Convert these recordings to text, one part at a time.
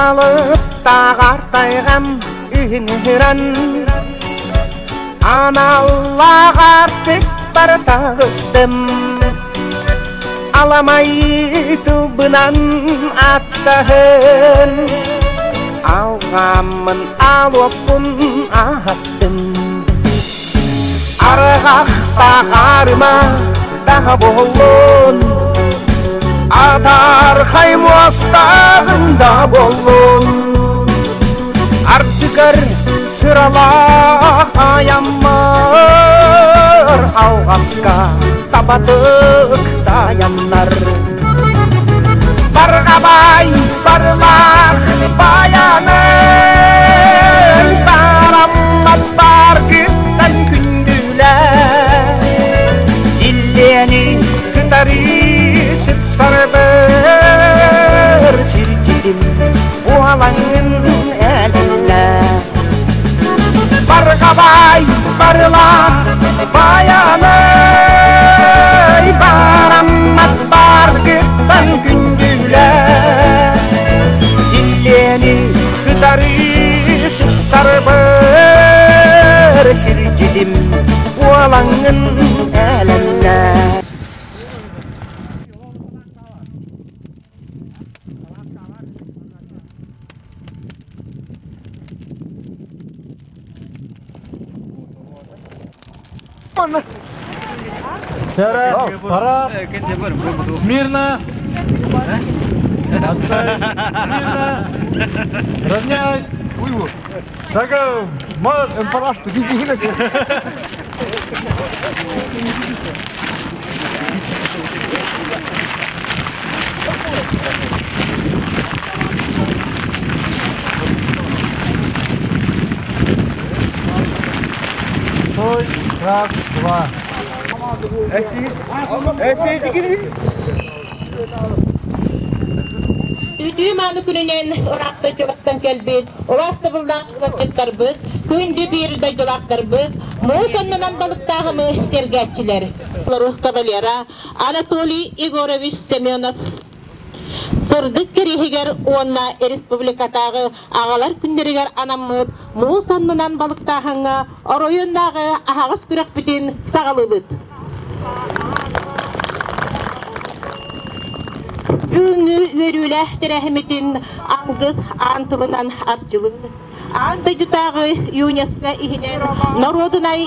Алыптааҕар тайҕам үһүҥүрэн Аналлааҕар тыппар таҕыстым Аламай тылбынан аттаһын Алҕаммын алуоппун аһаттым Арҕахтааҕарыма таһа буоллун Атаархай муостааҕын да буоллун Ардыгар сыралаах айаммар Алҕаска табатык таайаннар Барҕабай барылаах баянай Бараммат баргыттан күндүлэр Дьиллиэни кытары сыпсарбыр Сирдьитим буолаҥын элэллэ Барҕабай барылаах баянай Бараммат баргыттан күндүлэр Дьиллиэни кытары сыпсарбыр Сирдьитим буолаҥҥын элэллэ Пора. Смирно. Смирно. Равняйсь. Шагом. Марш. Стой. Раз, два. Үтүү мааны күнүнэн ыраахта дьылаттан кэлбит улаастабыллаах ыалдьыттарбыт, күндү биир дойдулаахтарбыт, муус аннынан балыктааһыны сэргээччилэр. Лорух кавалера Анатолий Егорович Семенов сырдык кэриэһигэр уонна республикатааҕы аҕалар күннэригэр анаммыт муус аннынан балыктааһыҥҥа оройуоннааҕы аһаҕас күрэхпитин саҕалыыбыт. Бүгүҥҥү үөрүүлээх тэрээһиммитин Ангыс аан тылынан арчылыыр Аан дойдутааҕы ЮНЕСКО иһинэн норуодунай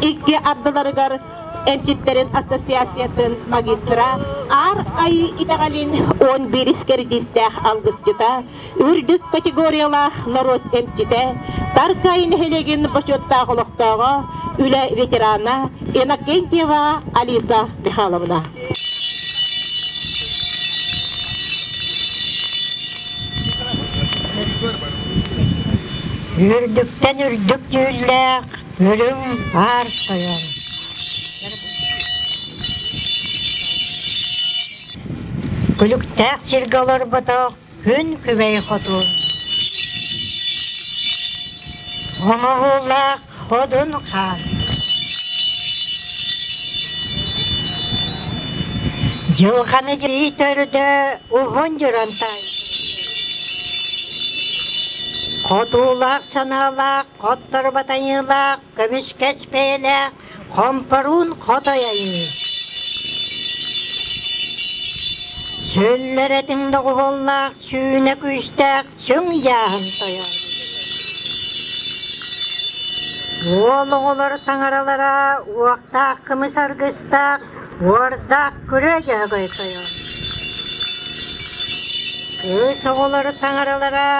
икки ардыларыгар эмчиттэрин ассоциациятын магистра Аар Айыы итэҕэлин 11 кэрдиистээх алгысчыта, үрдүк категориялаах норуот эмчитэ, Таркай нэһилиэгин бочуоттаах олохтооҕо, үлэ ветерана Иннокентьева Алиса Михайловна. Үрдүктэн үрдүк дьүүллээх үрүҥ аар тойон. Күлүктээх сиргэ олорботох күн күбэй хотун. Оҥоһуулаах Одун хаан. Дьылҕаны дьиий төрдө уһун дьурантай. Хотуулаах санаалаах, хоттору батайыылаах, көмүскэс бэйэлээх, хомпоруун хотой айыы. Сүллэрэтиҥ доҕуһуоллаах, сүүнэ күүстээх, сүҥ дьааһын тойон. Уол оҕолор таҥаралара уохтаах кымыс аргыстаах, уордаах күрүө дьөһөгөй тойон. Кыыс оҕолор таҥаралара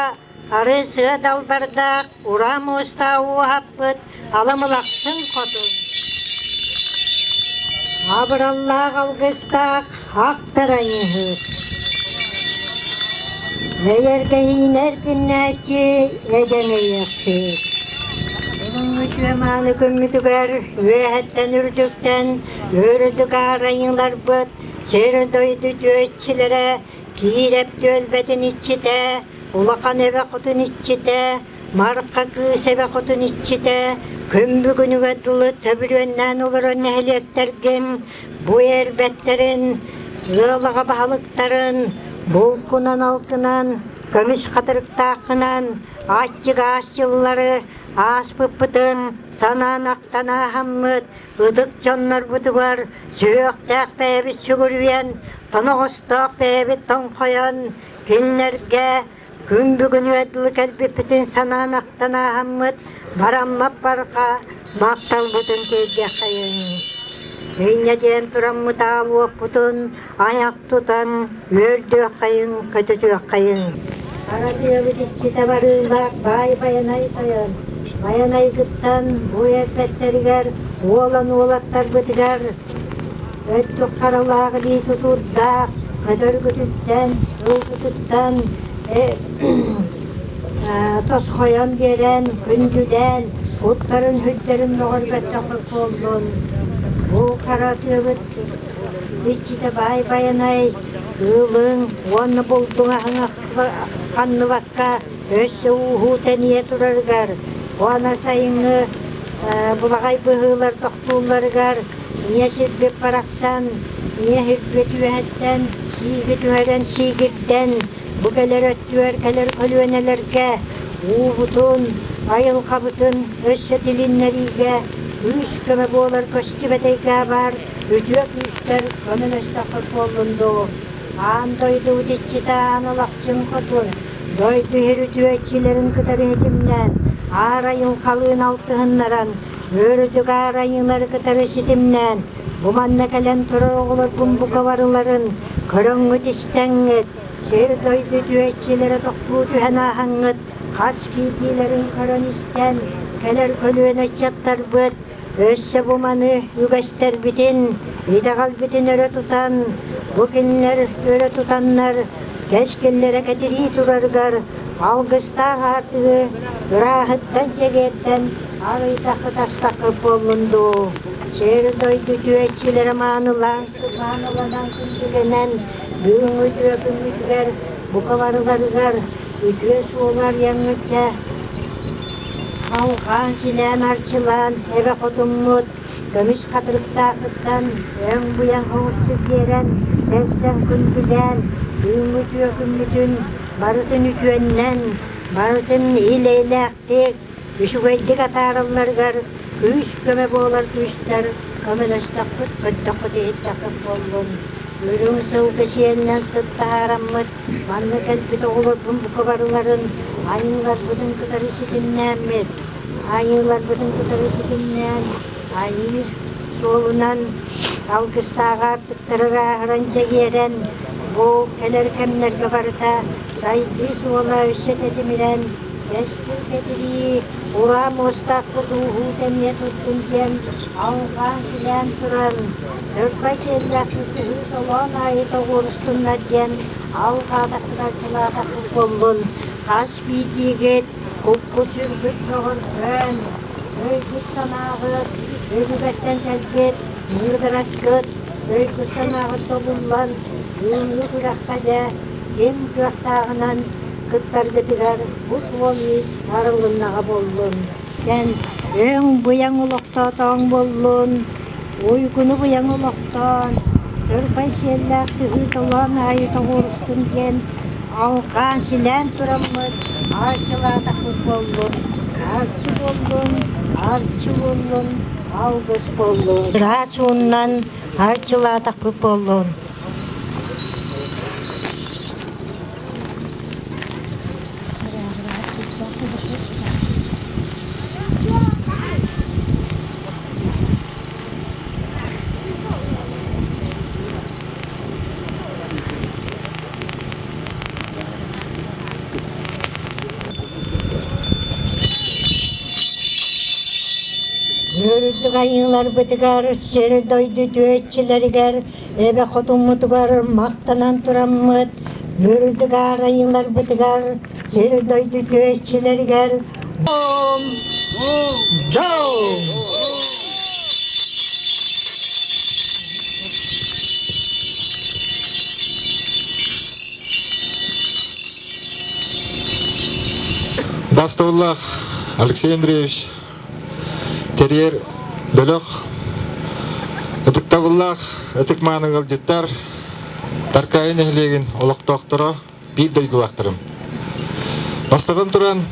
арыы сыа далбардаах, ураа муостаах уоһаппыт аламылахсын хотун. Абыраллаах алгыстаах ах тарайыһыт. Эйэргэһиинэр күннээччи эдэн эйиэхсит. Бүгүҥҥү үтүө-мааны күммүтүгэр үөһэттэн үрдүктэн үрдүк аарайыыларбыт сир-дойду үтүөччүлэрэ Киирэп түөлбэтин иччитэ, Улахан эбэ хотун иччитэ, Марха кыыс эбэ хотун иччитэ, күн бүгүнүгэр дылы төбүрүөннээн олорор нэһилиэктэргин, бу эрбэттэрин, ыал аҕа баһылыктарын булкунан-алкынан, Көмүс хатырыктааххынан аччык аас дьыллары ааспыппытын санаан ахтан ааһаммыт, ытык дьоннорбутугар сүһүөхтээх бэйэбит сүгүрүйэн, тоноҕостоох бэйэбит тоҥхойон, кинилэргэ күн бүгүнүгэр дылы кэлбиппитин санаан ахтан ааһаммыт, бараммат барҕа махталбытын тиэрдиэххэйиҥ. Инньэ диэн тураммыт аал уоппутун айах тутан үөрдүөххэйиҥ, көтүтүөххэйиҥ. Хара тыабыт иччитэ барыылаах баай Байанай тойон, Байанайгыттан бу эрбэттэригэр уолан уолаттарбытыгар өттүк харалаах илии тутуурдаах көтөргүтүттэн, ылгытыттан тосхойон биэрэн, күндүлээн, куттарын-сүрдэрин бөҕөргөттөххө буоллун. Бу хара тыабыт Иччитэ баай Байанай кыылыҥ уонна булдуҥ аһыҥ ханныбакка өссө ууһуу тэнийэ турарыгар уонна сайыҥҥы булаҕай быһыылар тохтуулларыгар ийэ сирбит барахсан ийэ сирбит үөһэттэн сииги түһэрэн сиигирдэн бу кэлэр өттүгэр кэлэр көлүөнэлэргэ уубутун, айылҕабытын өссө тилиннэриигэ күүс-көмө буолар көстүбэт эйгэ баар үтүө күүстэр көмөлөстөххө буоллун дуу, аан дойдубут иччитэ аан Алахчын Хотун, дойду иһэр үтүө иччилэрин кытары ситимнээн, аар айылҕалыын алтыһыннаран, үрдүк аар айыылары кытары ситимнээн, бу манна кэлэн турар оҕолорбун бука барыларын көрөҥҥүт-истэҥҥит, сир-дойду үтүө иччилэрэ тохтуу түһэн ааһаҥҥыт, хас биирдиилэрин көрөн-истэн, кэлэр көлүөнэ ыччаттарбыт Өссө бу маны үгэстэрбитин, итэҕэлбитин өрө тутан, бу кинилэр өрө тутаннар кэскиллэрэ кэтирии турарыгар алгыстаах аартыгы ырааһыттан чэгиэрдэн арыйдаххыт-астаххыт буоллун дуу. Сир-дойду үтүөччүлэрэ маанылаан, мааныланан күндүлэнэн, бүгүҥҥү үтүө күммүтүгэр бука барыларыгар үтүө суолу арыйаҥҥытча Алҕаан, силээн, арчылаан эбэ хотуммут, көмүс хатырыктаахыттан өҥ-быйаҥ оҕустук биэрэн, бэлсэн күндүлээн, түүҥҥү үтүө күммүтүн барытын үтүөннэн, барытын ил-эйэлээхтик, үчүгэйдик атааралларыгар күүс-көмө буолар күүстэр көмөлөстөххүт, көрдөххүт-иһиттэххит буоллун. Үрүҥ сылгы сиэнинэн сыт таһаараммыт, Манна кэлбит оҕолорбун бука барыларын айыыларбытын кытары ситимнээммит, айыыларбытын кытары ситимнээн, айыы суолунан алгыстаах аартыктары ырааһыран чэгиэрэн, бу кэлэр кэмнэргэ барыта сайдыы суола өссө тэтимирэн, кэскил кэтирии, ураа муостаахпыт ууһуу тэнийэ турдун диэн алҕаан-силээн туран, Сырбай сиэллээх сыһыы толоон аайы тоҕуорустуннар диэн алҕаатахпыт-арчылаатахпыт буоллун, хас биирдиигит кукку-сүргүт көҕөргөөн, өйгүт-санааҕыт өбүгэттэн кэлбит муудараскыт өйгүт-санааҕыт тобуллан, бүгүҥҥү күрэххэ дьэ ким кыахтааҕынан кыттаргытыгар бу суол-иис арыллыннаҕа буоллун. Эн өҥ-быйаҥ олохтоотоҕуҥ буоллун, уйгуну-быйаҥ олохтоон, сырбай сиэллээх сыһыы толоон аайы тоҕуорустун диэн алҕаан-силээн тураммыт арчылаатахпыт буоллун, арчы буоллун, арчы буоллун, алгыс буоллун. Ыраас ууннан арчылаатахпыт буоллун. Үрдүк айыыларбытыгар, сир-дойду үтүөччүлэригэр, эбэ хотуммутугар махтанан тураммыт, үрдүк аарайыыларбытыгар, сир-дойду үтүөччүлэригэр Бастабыллаах Алексей Андреевич тэрийэр бөлөх ытыктабыллаах ытык мааны ыалдьыттар Таркаайы нэһилиэгин олохтоохторо биир дойдулаахтарым. Бастатан туран,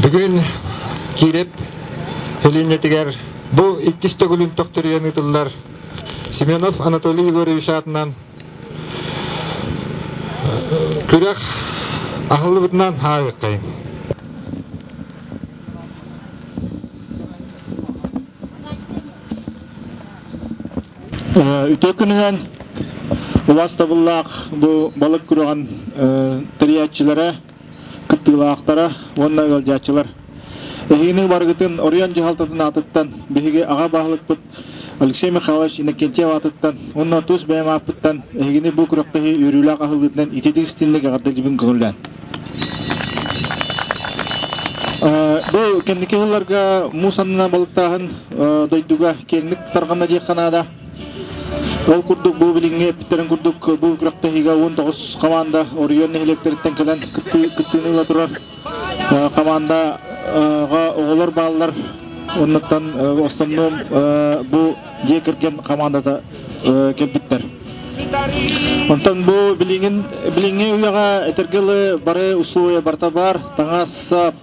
бүгүн Кирип Илиннэтигэр бу иккис төгүлүн төхтөрүйэн ыытыллар Семенов Анатолий Егорович аатынан күрэх аһыллыбытынан ааҕыаххайын. Үтүө күнүнэн убаастабыллаах бу балык күрэҕин тэрийээччилэрэ, кыттыылаахтара уонна ыалдьааччылар. Эһигини барыгытын Оройуон дьаһалтатын аатыттан биһиги аҕа баһылыкпыт Алексей Михайлович Иннокентьев аатыттан уонна тус бэйэм ааппыттан эһигини бу күрэхтэһии үөрүүлээх аһыллыытынан ититик истинник эҕэрдэлиибин көҥүллээн. Бу кэнники сылларга муус аннынан балыктааһын дойдуга киэҥник тарҕанна диэххэ наада. Ол курдук бу билиҥҥи эппиттэрин курдук бу күрэхтэһиигэ 19 команда оройуон нэһилиэктэриттэн кэлэн кыттыыны ыла турар. Командаҕа оҕолор бааллар. Оннуттан в основном бу дьиэ кэргэн командата кэлбиттэр. Онтон бу билиҥин билиҥҥи үйэҕэ этэргэ дылы бары условия барыта баар. Таҥас, сап,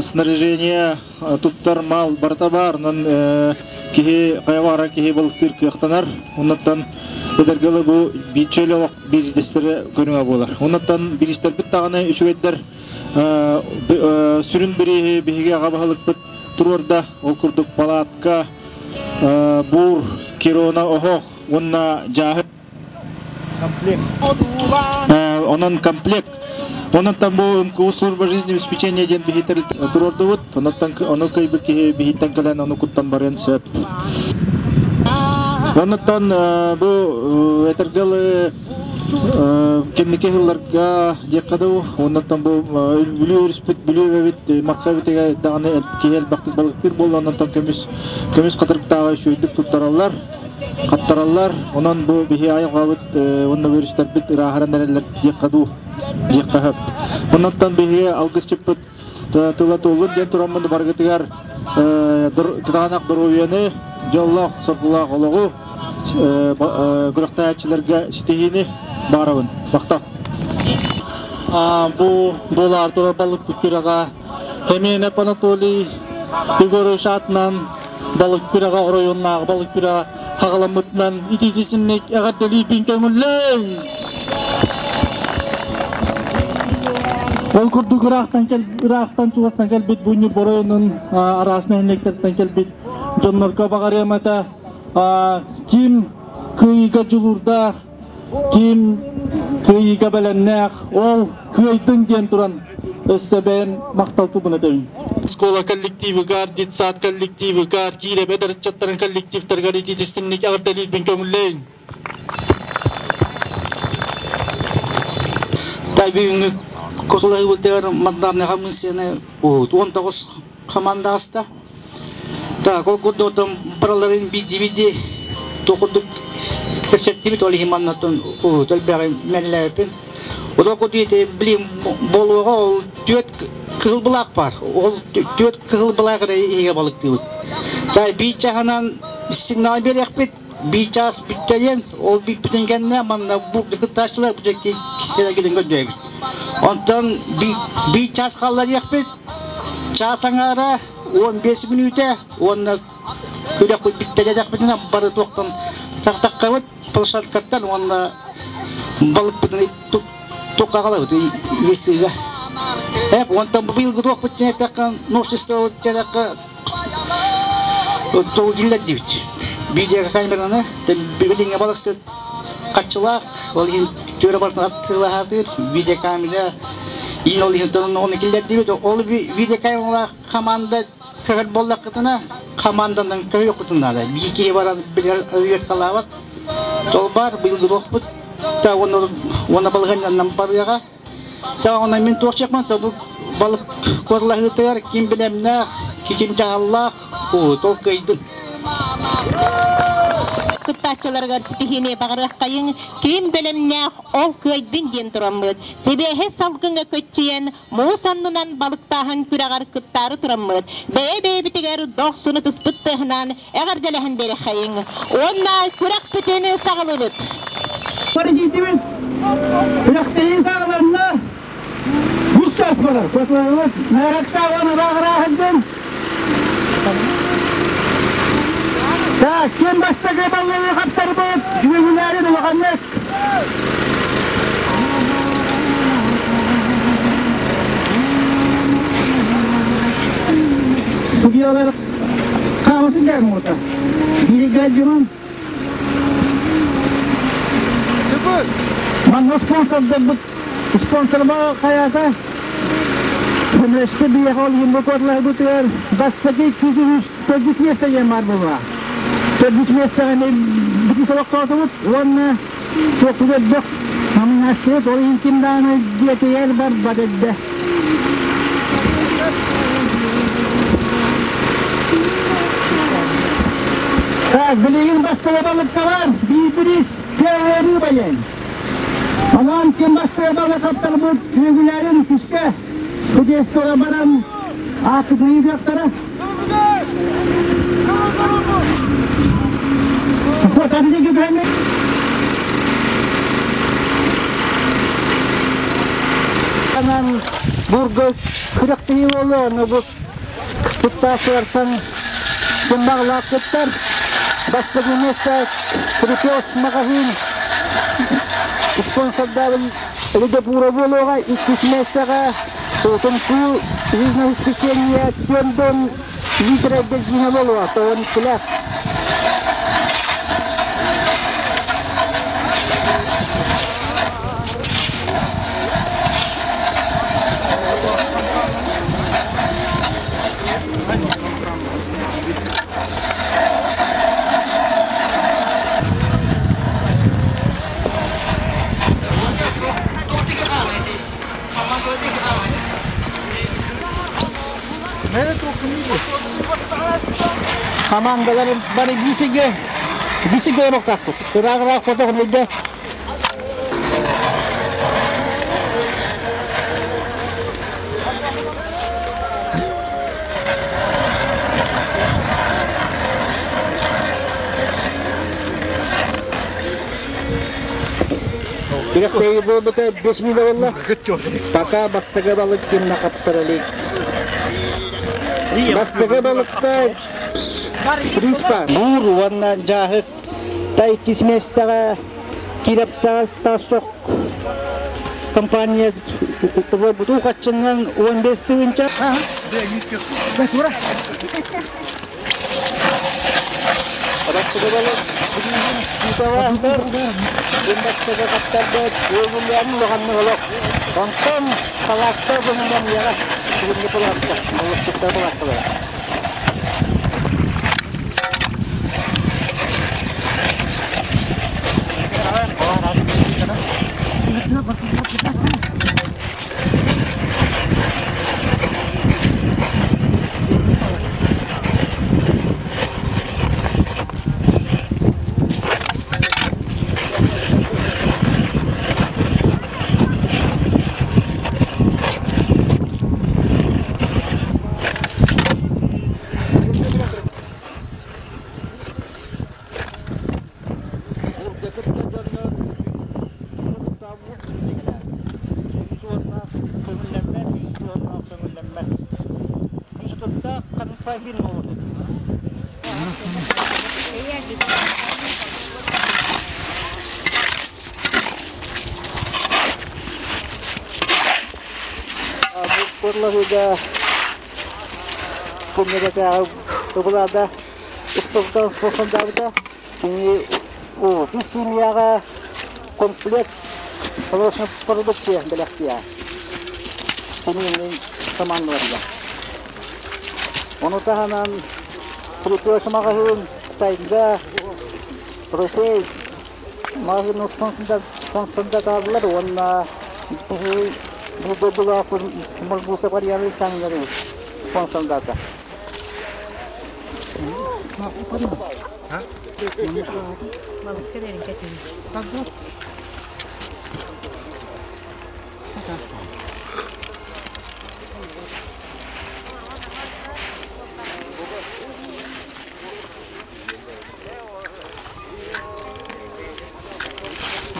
снаряжение, туттар мал барыта баар. Онон киһи хайа баҕарар киһи балыктыыр кыахтанар. Оннуттан этэргэ дылы бу чөл олох бириистэри көрүҥэ буолар. Оннуттан бириистэрбит даҕаны үчүгэйдэр. Сүрүн бирииһи биһиги аҕа баһылыкпыт туруорда. Ол курдук палатка, бур, кирона, оһох уонна дьааһык. Комплект. Онон комплект. Онон бу МКУ служба жизнеобеспечения диэн биһитер туруордубут. Онон ону кыйбыт киһи биһиттэн кэлэн ону куттан барыан сөп. Оннуттан бу этэргэ кэнники сылларга диэххэ дуу, оннуттан бу Бүлүү өрүспүт, Бүлүү эбэбит, Марха эбитигэр даҕаны киһи элбэхтик балыктыыр буолла, оннуттан көмүс көмүс хатырыктааҕы үчүгэйдик туттараллар, хаттараллар. Онон бу биһи айылҕабыт уонна өрүстэрбит ырааһыран эрэллэр диэххэ дуу, диэххэ сөп. Оннуттан биһиги алгысчыппыт тыла туоллун диэн тураммын баргытыгар кытаанах доруобуйаны, дьоллоох, соргулаах олоҕу, күрэхтэһээччилэргэ ситиһиини баҕарабын. Махтал. Бу буолаар турар балыкпыт күрэҕэ Хеменов Анатолий Егорович аатынан балык күрэҕэ оройуоннааҕы балык күрэҕэ хаҕаламмытынан итиитисинник эҕэрдэлиирбин көҥүллээҥ! Ол курдук ыраахтан, кэл, ыраахтан чугастан кэлбит бу Ньурба оройуонун араас нэһилиэктэриттэн кэлбит дьоннорго баҕарыам этэ ким кыайыыга дьулуурдаах, ким кыайыыга бэлэмнээх, ол кыайдын диэн туран өссө бэйэм махтал тылбын этэбин. Школа коллективыгар, детсад коллективыгар, киирэбэ эдэр ыччаттарын коллективтарыгар итиитистинник эҕэрдэлиирбин көҥүллээйин. Тай бүгүҥҥү кутулайбытыгар мандаарнай хамыыссыйаны 19 команда аста. Так, ол курдук отон бараларын биирдии-биирдии туох курдук кэпсэттибит, ол иһин маннаттан элбэҕи мэллээбиппин. Ол курдук ити билим буолуоҕа ол түөрт кыһыл былаах бар. Ол түөрт кыһыл былаах эрэ иһигэ балыктыыбыт. Та биир чаһынан сигнал биэриэхпит, биир чаас бүттэриэн, ол бүппүтүн кэннэ манна бу кыттааччылар бу кэлэн көрдөөбүт. Онтон биир чаас хаалларыахпыт, чаас аҥаара 15 мүнүүтэ уонна күрэхпит бүттэдэтэхпитинэ бары туохтан тахтаххабыт площадкаттан уонна балыкпытын туохха аҕалабыт весыга. Эп онтон быйылгы туохпут диэн новшество диэтэххэ тоҕу киллэрдибит. Видео камераны билиҥҥэ балыксыт хаччылаах, ол иһин түөрэ бартын атыылаһаатыыр видеокамера иин ол иһин ону киллэрдибит. Ол видеокамералаах команда көһөр буоллаххытына команданан көһүөххүтүн наада. Биир киһи баран билэр разведкалаабат. Сол бар быйылгы туохпут та уонна балыһанньаннан барыаҕа. Та онон мин туох чекман то бу балык куорлаһыытыгар ким билэмнээх, ким дьаһаллаах, ол кыайдын. Кыттааччыларыгар ситиһиини баҕарыаххайыҥ, ким бэлэмнээх, ол кыайдын диэн тураммыт. Сибээһи салгыҥҥа көччүйэн, муус аннынан балыктааһын күрэҕэр кыттаары тураммыт, бэйэ-бэйэбитигэр дохсуну сыспыт тыаһынан эҕэрдэлэһэн биэрэххэйиҥ. Уонна күрэхпитин саҕалыыбыт. Барыгитибит. Күрэхтэһии саҕаланна. Күрәс болар. Котларыбыз Нараксаваны бағырағындын. Так, ким бастагы баллары қаптарбыт, жүгілерін улағаннык. Судьялар қамысын кәм ота. Бири гаджымын. Манна спонсорда спонсор ба каята. Көмөштө бие ол юмбу котлар бутыр. Бастаки күзү төрдүс место ем бар була. Төрдүс место не бити солок тотубут. Он токуга бок. Номинация ол инкимданы диетер бар бадедде. Так, билигин бастыга балыкка бар. Бибирис көвөрү баян. Анан ким бастыга балык аптар бу түйгүләрин күскә. Кудестора баран акытны яктара. Хотанды күгәне. Анан бурга күрәкти болу, но бу туттасырсан кымбаглакыттар. Бастыгы место Крепеж магазин спонсордарын Лига Буроволова иккис местоға Тотонку жизнеобеспечение Тендон лидера Дельзиноволова, то он кляс. Командалар бары бисиге бисиге роктакты. Кырагыраак фото нейде. Күрәктәге булбыта 5 миллион. Пока бастыгы балык кимне каптыралык. Бастыгы балыкта приспа. Бур уанна жахык тай кисместага кирепта тасок компания буту качыннан 15 тыгынча. Бастыгы балык Онтон халакта бұнынан яға бүгінгі болатты. Болыстықта болатты. Korlahuda kummerata uglada устугдан спонсордабыта кини о химияга комплект молочной продукция беляктия. Кини командаларга. Оны таханан Крепеж магазин тайга трофей магазин спонсорда табылар, онна бу була мургуса бар яры саңнары спонсордата.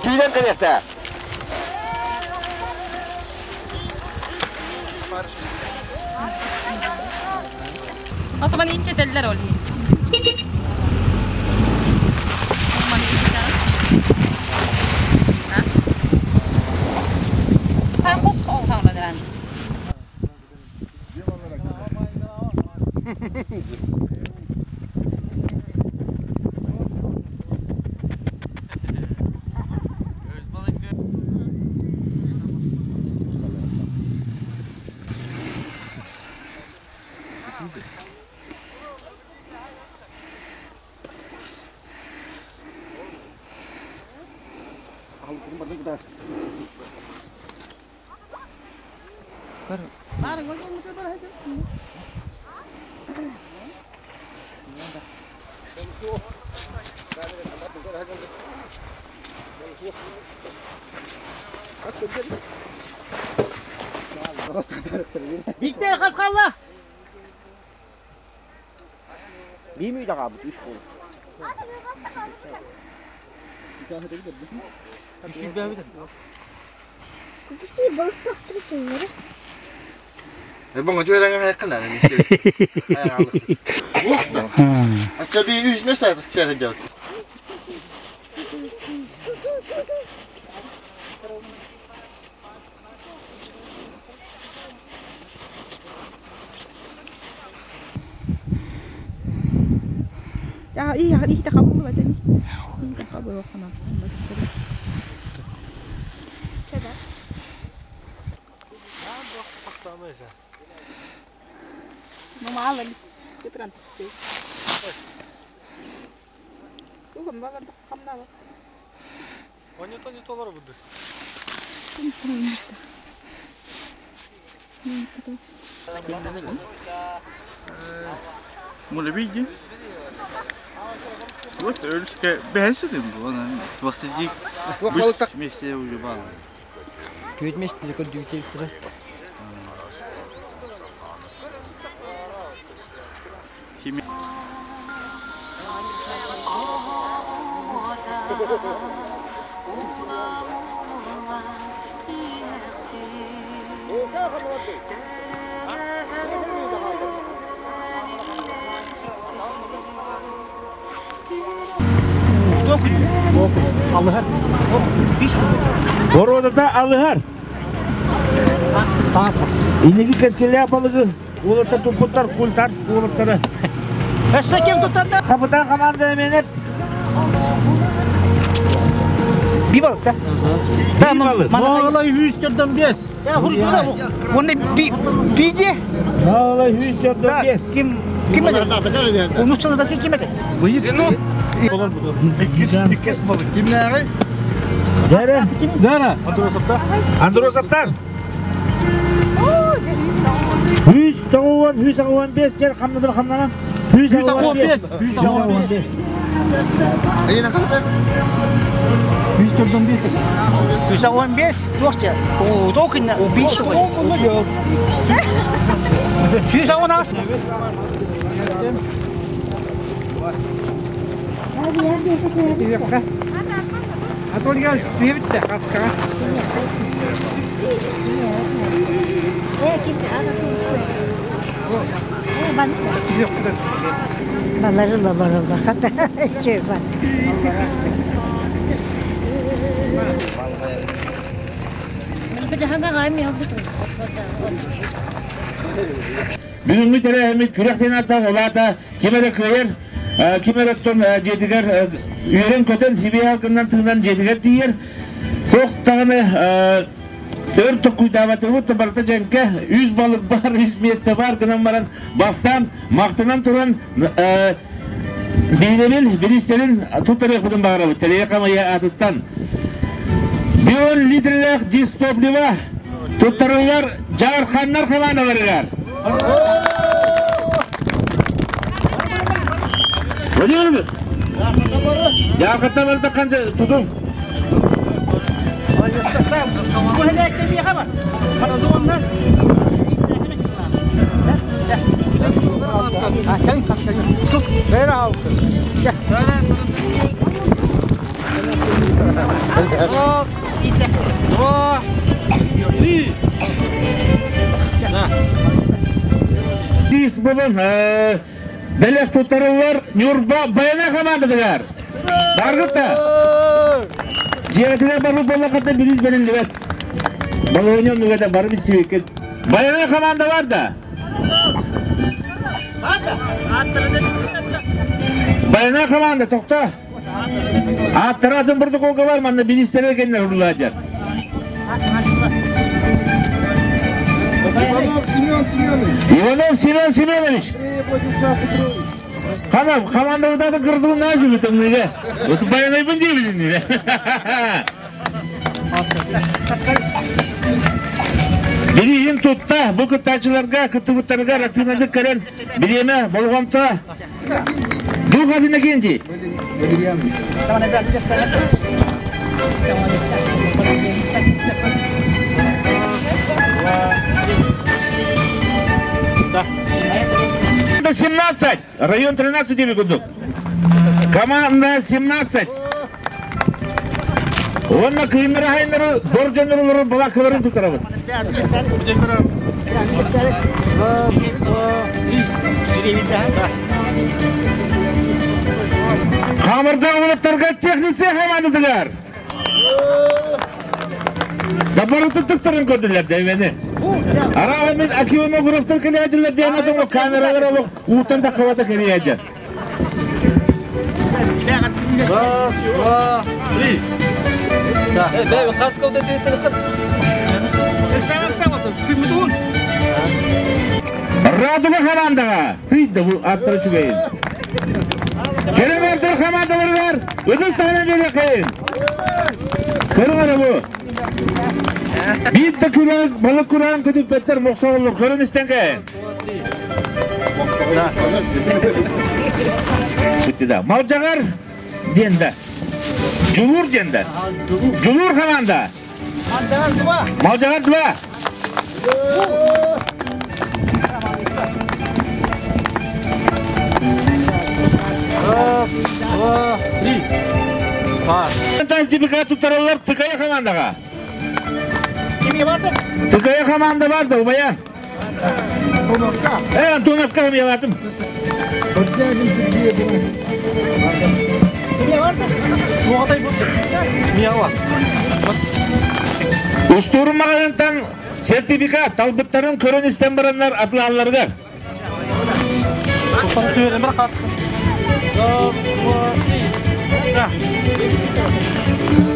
Tüyden kırıkta. Отоман инче деллер ол Биктер хас қалла? Бимүй дагабыт үч кол. Баңа жөрәңе хайкын аны. Ача би үз меса çere geldi. Мулебиги. Вот өрүскө бәһәсидим бу анан вакыты Вместе уже бал. Түйтмешті көрдүгү Бородата алыһар. Инеги кескеле апалыгы. Улатта тупуттар, культар, улаттары. Өссө кем тутанда? Капитан команда менеп. Би балык да? Да, Мағалай 145. Я хурдуда. Онда би биде. Мағалай 145. Ким ким эде? Унуччаларда ким эде? Быйык. Иккис балык. Кимнәре? Дәрә. Дәрә. Андросовтар. Андросовтар. 190, 195 жер хамнадан хамнанан. 195. 195. Ayına kadar. 145. 115 туохча. О, токын биш. 110 ас. Анатолий Привет, Хаска. Балары лалар хата чөбат. Бүгүнгү терәһимит күрәхтен ата олата кимере кыйыр, кимере тон жетигер үйрен көтен сибе халкынан тыгынан жетигер тиер. Тоқтағаны өр токуйдабаты бут барта женке 100 балык бар, 100 месте бар гынан баран бастан мактанан туран бейнебил биристерин тутарык будун багарабы теле камая атыттан. 1 литрлек дистоплива туттарылар жарханнар хаманаларыгар. Владимир Жарханнар барда канча тутун? Раз, два, три. Бириис булун бэлэх туттарыллар Ньурба Байана хамаандатыгар. Баргыт да. Дьиэтигэр барбыт буоллаххытына бириис бэриллибэт. Балаһыанньа оннук этэ бары билсибиккит. Байана хамаанда бар да? Байана хамаанда тохто. Ааттара атын протоколга бар, манна бириистэрэ кэннэ урулаадьар. Иванов Семен Семенович. Иванов Семен Семенович. Хана, командабытатын кырдылын наазыбы тымныга. Оту баянайбын диэбитин. Бирииһин тутта, бу кыттааччыларга кыттыбыттарыгар активнадык көрөн, бириэмэ, болҕомто, Дух Иннокентий. Команда 17, район 13 диэби курдук. Команда 17. Уонна кыйыннары хайыннары бор дьоннорулары балааккаларын тутарабыт. Раз, два, три. Хамырдаах уолаттарга техница хамаандатыгар. Дабарытыттыктарын көрдүлэр дэймени. Араа мен акиомографтар кэлээдилэр диэн атым камералар олох уутан да хабата кэлээдэр. Раз, два, три. Радуга хамаандаҕа тыйда бу аттара үчүгэйин. Кэрэ хамаандаларыгар ытыс таһынан биэриэххэйин. Көрүҥ эрэ бу. Биир да күрээн, балык күрээн көтүппэттэр мохсоҕоллор көрөн истэн кэйин. Малдьаҕар диэн да. Дьулуур диэн да. Дьулуур хамаанда. Малдьаҕар два. Раз, два, три. Сертификат туттараллар Тыкайа хамаандаҕа. Тыкайа хамаанда бар да убайа. Э, Антоновка хамыялатым. Устуурун маҕаһыынтан сертификат талбыттарын көрөн истэн бараннар атылаалларыгар.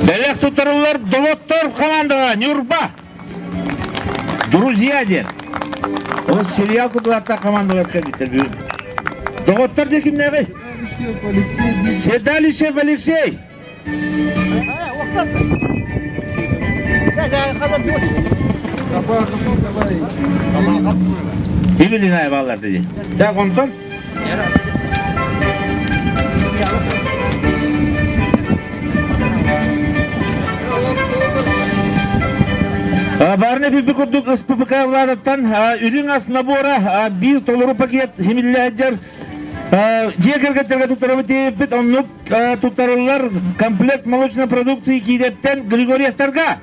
Бэлэх туттарыллар Долоттор командаға Нюрба. Друзья диэн. Ол сериал курдук командалар кэлбиттэр бүгүн. Доҕоттор диэ кимнээҕий? Седалищев Алексей. Именно баллар dedi. Так, онтон? Барны билби курдук СППК владаттан үрүҥ ас набора биир толору пакет химиллээддер дьиэ кэргэттергэ туттарабыт диэбиппит оннук туттарыллар комплект молочной продукции киидэптэн Григорьевтарга.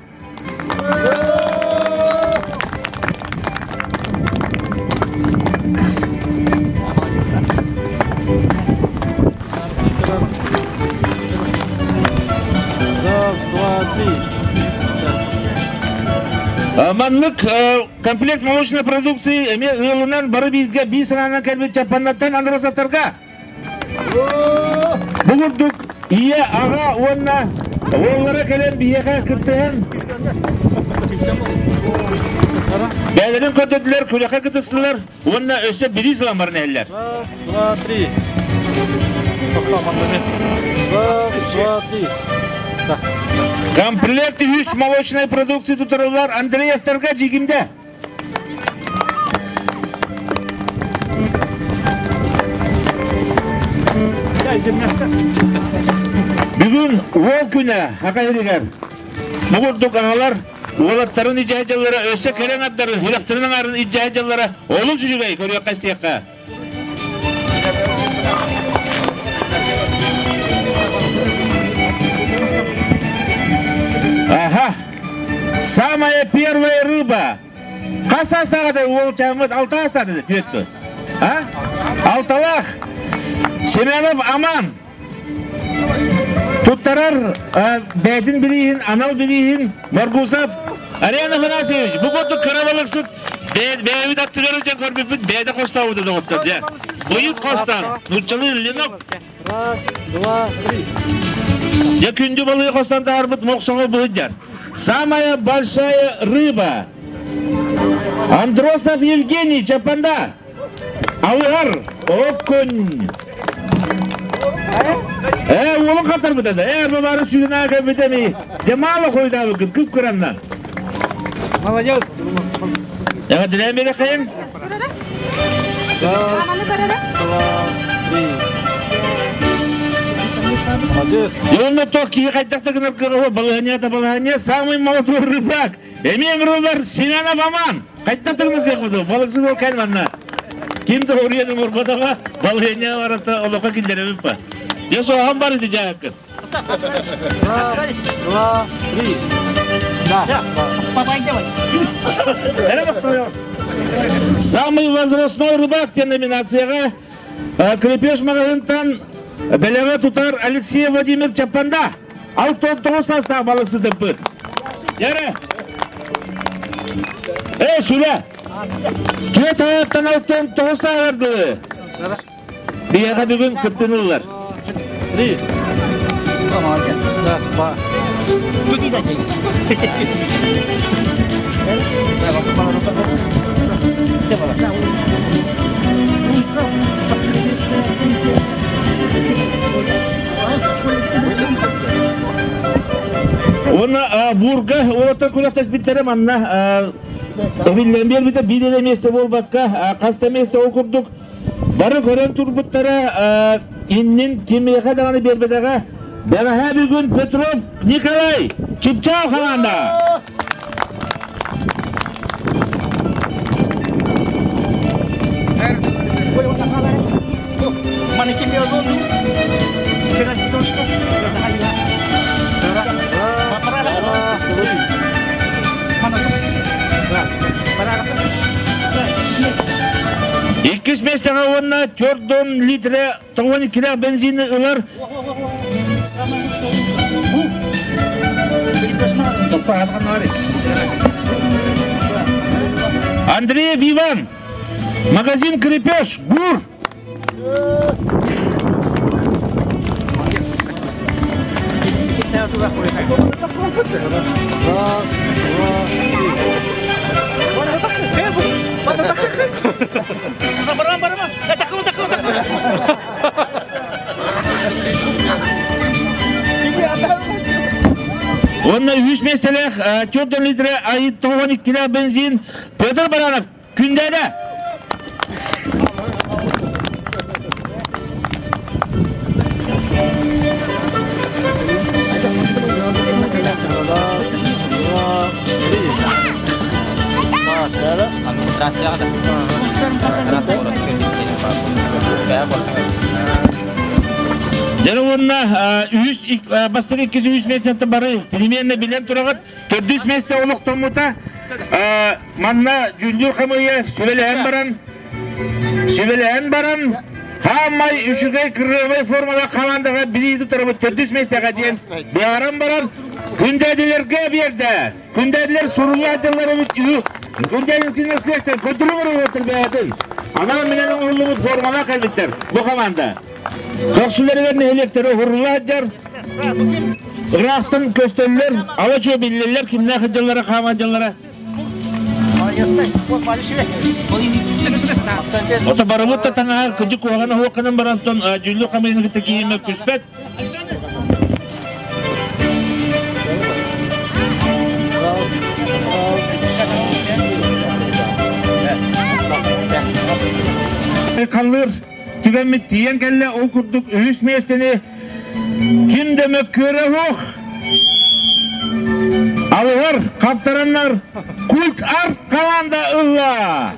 Раз, два, три. Маннык комплект молочной продукции эмиэ ыалынан бары бииргэ биир санаанан кэлбит Чаппаннаттан Андросовтарга. Бу курдук ийэ, аҕа уонна уоллара кэлэн биһиэхэ кыттыһан бэйэлэрин көрдөрдүлэр, күрэххэ кытыстылар уонна өссө бириис ылан баран иһэллэр. Раз, два, три. Раз, два, три. Комплект үс молочной продукции тутарылар Андреевтарга Дьигимде. Бүгүн уол күнэ Аха иһигэр бу курдук аҕалар уолаттарын илдьэ дьаллара өссө кэлэн ардарын, сүрэхтэрин аҥаарын илдьэ дьаллара олус үчүгэй көрүөххэ истиэххэ. Ага. Самая первая рыба. Хас саастааҕа уол чааммыт алта саастаах деді түөттү. А? Алталаах Семенов Аман туттарар бэйэтин билииһин, анал билииһин Моргусов Ариан Афанасьевич, бу курдук кыра балыксыт бэйэбит аттыгар дьэ көрбүппүт бэйэтэ хостообута доҕоттор дьэ. Быйыт хостон, нуччалыы ленок. Раз, два, три. Дьэ күндү балыгы хостон таһарбыт мохсоҕо быһыдьар. Самая большая рыба. Андросов Евгений Чапанда. Алыһар, оккун. Э, уолун хатарбыта да. Э, бабары сүүнаа кэлбитэ ми. Дьэ, мало хойдаабыккын, күп кыранна. Молодец. Эҕэрдэлээн биэрэ хайын? Раз, два, три. Молодец. Онно то киһи хайдах да гынар кыаҕа балаһанья да балаһанья самый молодой рыбак. Эмиэ ыҥырыллар Семенов Аман. Хайдах да гынар кыахпыт балыксыз ол кэл манна. Ким да уруйан оҥорботоҕо балаһанья барыта олоххо киллэрэбит па. Дьэ соһон бар ити дьааккын. Раз, два, три. Да. Самый возрастной рыбак диэн номинацияҕа Крепеж маҕаһыынтан бэлэҕи тутар Алексей Владимир Чаппанда. 69 саастаах балыксытыппыт. Яра! Эй, сүрэ! Түөрт аяттан 69 сааҕар дылы. Биһиэхэ бүгүн кыттыныллар. Три. Молодец. Да, два. Уонна буурга уолаттар күрэхтэспиттэрэ манна биллэн биэрбитэ биир эрэ миэстэ буолбакка хас да миэстэ ол курдук бары көрөн турбуттара иннин кимиэхэ даҕаны биэрбэтэҕэ бэҕэһээ бүгүн Петров Николай Чыпчаал хамаанда. Иккис миэстэҕэ уонна 4 литре 92 бензини ылар Андреев Иван, магазин «Крепеж», Бур. Раз, два, три. Онно үс миэстэлээх 4 литре айы 92 бензин Петр Баранов күндээдэ. Раз, два, три. Администрацияҕа да. Дьэ уонна үс бастакы иккис үс миэстэттэн бары переменна билэн тураҕыт. Төрдүс миэстэ олохтоммута. Манна дьүүллүүр хамыыйа сүбэлэһэн баран хаамай үчүгэй кырыабай формалаах хамаандаҕа билии тутарабыт төрдүс миэстэҕэ диэн быһааран баран күндээдилэргэ биэрдэ. Күндээдилэр суруллаатылар эбит Күндээдилэр сиэктэр көтүрү барыбыттар бэйэтин. Анан менен оҥоһуллубут формалаах кэлбиттэр бу команда. Көхсүлэригэр нэһилиэктэри уһурулла сылдьар. Ыраахтан көстөллөр, ала чуо биллэллэр кимнээх сылдьаллара, хаамадьаллара. Ото барыбыт да таҥаһар кыдьык куһаҕан оһуохханан барантон дьүүллү хамыйыны кытта киһиме күспэт. Раз, раз. Халлыр түгэммит тиийэн кэллэ ол курдук үһүс миэстэни ким да мөккүөрэ суох Алыһар хаптараннар Культ Арт команда ылла.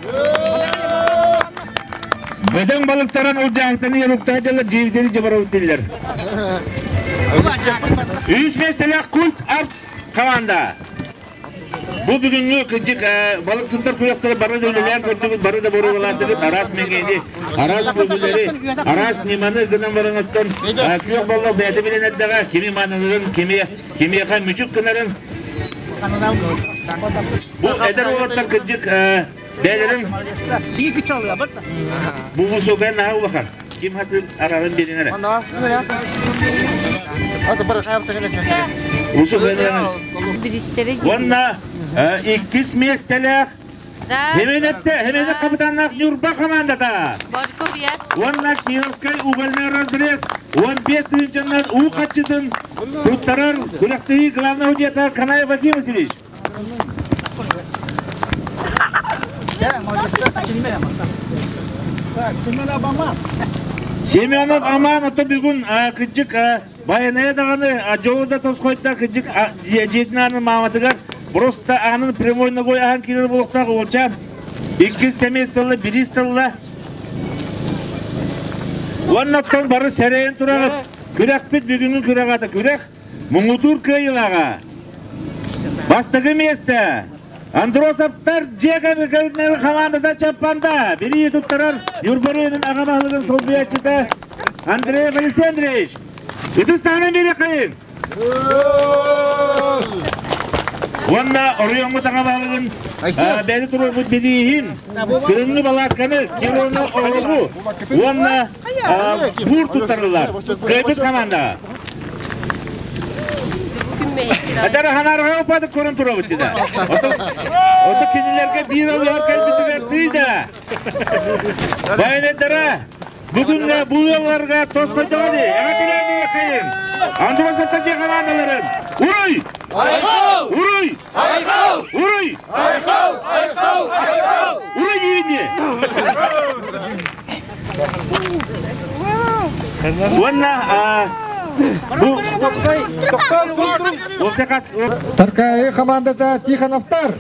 Бөдөҥ балыктаран ылдьаахтаны яруктаадьалар дьиэбитини дьабарабыттиллэр. Үс миэстэлээх Культ Арт команда. Бу бүгүҥҥү кырдьык балыксыттар күрэхтэрэ бары да үлэлээн көрдүбүт, бары да боруобалаатыбыт, араас мэҥиэни, араас көбүлэри, араас ньыманы гынан баран оттон күөх боллох бэйэтэ билэн эрдэҕэ, кими мааныларын, кими кимиэхэ мүчүк гынарын. Бу эдэр уолаттар кырдьык бэйэлэрин бу мусука наһаа улахан. Ким хатыыр арарын биэрин эрэ. Уонна иккис миэстэлээх Хеменетте, Хеменет капитаннаах Ньурба командата. Уонна Кировскай угольный разрез 15 тыһыынчаннан уу хаччытын туттарар күрэхтэһии главный судьята Канаев Вадим Васильевич. Семенов Аман ото бүгүн кырдьык Байанайа даҕаны дьолу да тосхойдо кырдьык дьиэтин аанын мааматыгар просто аанын прямой ногой аһан киирэр буолуохтаах уолчаан. Иккис тэмиэс тылла, бириис тылла. Уонна оттон бары сэрэйэн тураҕыт. Күрэхпит бүгүҥҥү күрэҕэ да күрэх муҥутуур кыайыылааҕа. Бастакы миэстэ Андросовтар дьиэ кэргэннэрин хамаандата Чаппанда билии туттарар Ньурба аҕа баһылыгын солбуйааччыта Андрей Александрович. Ытыс таһынан биэриэххэйиҥ! Уонна оройуоҥҥут аҕа баһылыгын бэйэтэ туруорбут билииһин, кыһыҥҥы балаакканы, килоны оһоҕу уонна буур туттарыллар. Кыайбыт хамаандаҕа. Эдэр ханарга упадык көрөн турабыт дии. Ото кинилэргэ биир алыһар кэлбитигэр тыйда. Байнеттара бүгүн бу ыалларга тосхойдоҕо дии. Эҕэтилээн кайын. Андросовтар дьиэ хамаандаларын. Уруй! Айхал! Уруй! Айхал! Уруй! Айхал! Айхал! Айхал! Уруй диибин Уонна бу Таркаайы хамаандата Тихоновтар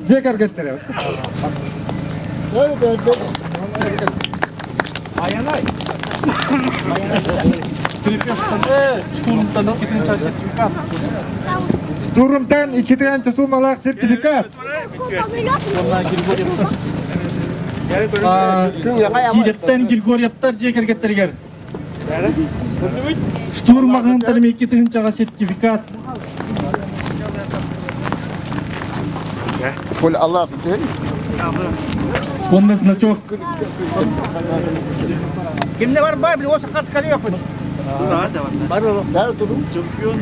дьиэ кэргэттэрэ. Штурмтан иккитигэн суммалаах сертификат. Киирэттэн Григорьевтар дьиэ кэргэттэригэр Штурм маҕаһыынтан 2 тыһыынчаҕа сертификат. Уонна значок. Кимде бар бай, били осы қатыс кәлі өкпін. Бар, Чемпион.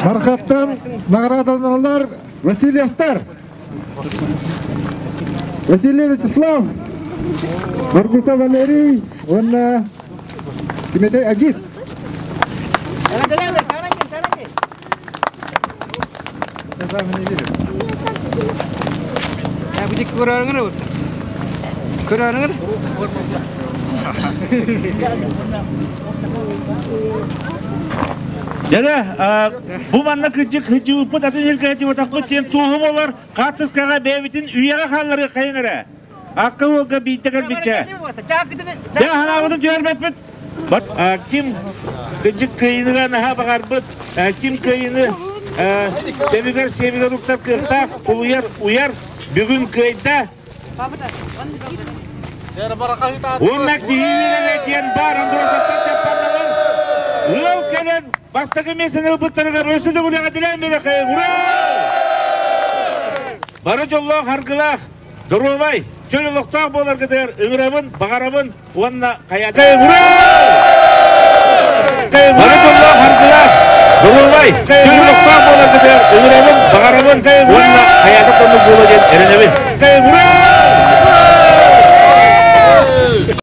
Мархаттан наградаланалар Васильевтар. Василий Вячеслав, Нургута Валерий, уонна Дмитрий Агит. Көрөрүңөр. Дьэ, бу манна кырдьык хыдьыыппыт атын сиргэ хыдьыбатахпыт диэн туоһу болар хаартыскаҕа бэйэбитин үйэҕэ хаалларыы хайыҥ эрэ. Акка уолга биирдэ кэлбиччэ. Дьэ, ханаабытын түһэрбэппит. Ким кырдьык кыайыыга наһаа баҕарбыт, ким кыайыыны сөбүгэр сиэбигэр уктар кыахтаах, улуйар, уйар, бүгүн кыайда. Уонна киһи үөрэнэ диэн баар Андросовтар чаппардалар ыал кэлэн бастакы миэстэни ылбыттарыгар өссө да үлэҕитинэн биэрэхэй ура! Бары дьоллоох аргылаах, доруобай, чөл олохтоох буоларгытыгар ыҥырабын, баҕарабын уонна хайатай ура! Бары дьоллоох аргылаах, доруобай, чөл олохтоох буоларгытыгар ыҥырабын, баҕарабын уонна хайата тоннук буолуо диэн эрэнэбин. Ура!